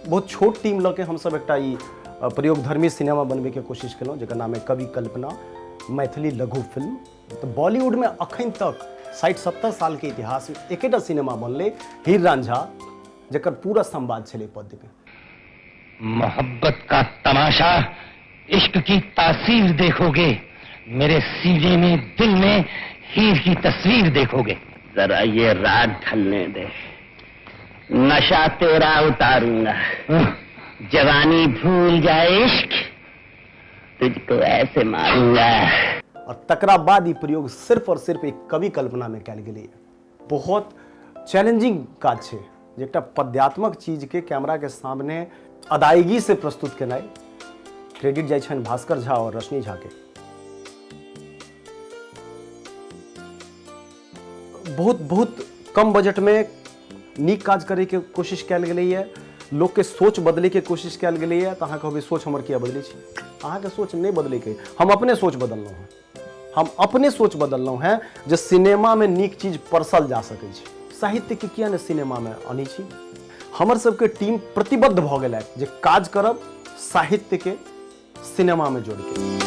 बहुत छोट टीम लऽ के हमसब एकटा ई प्रयोगधर्मी सिनेमा बनबैके कोशिश केलहुँ, जकर नाम है कवि कल्पना मैथिली लघु फिल्म। तऽ बॉलीवुडमे अखन तक 60-70 सालके इतिहासमे एकेटा सिनेमा बनलै, हीर रांझा, जकर पूरा संवाद छलै पद्यमे। मोहब्बत का तमाशा, इश्क की तासीर देखोगे, मेरे सीने में दिल में हीर की तस्वीर देखोगे। जरा ये रात ढलने दे, नशा तेरा उतारूंगा, जवानी भूल जाए इश्क, तुझको ऐसे मारूंगा। और तकरा बाद ई प्रयोग सिर्फ और सिर्फ एक कवि कल्पना में कयल गेलैए। बहुत चैलेंजिंग काज छै जे एकटा पद्यात्मक चीजके कैमराके सामने अदायगी से प्रस्तुत केनाइ। क्रेडिट जाइ छनि भास्कर झा और रोशनी झा के। बहुत बहुत कम बजटमे नीक काज करैके कोशिश कयल गेलैए, लोकके सोच बदलैके कोशिश कयल गेलैए। तऽ अहाँ कहबै सोच हमर किया बदलै छी? अहाँके सोच नहि बदलैके, हम अपने सोच बदललहुँ हेँ, हम अपने सोच बदललहुँ हेँ जे सिनेमामे नीक चीज परसल जा सकै छै। साहित्यके किया नहि सिनेमामे अनै छी? हमर सबके टीम प्रतिबद्ध भऽ गेल जे काज करब साहित्यके सिनेमामे जोड़िके।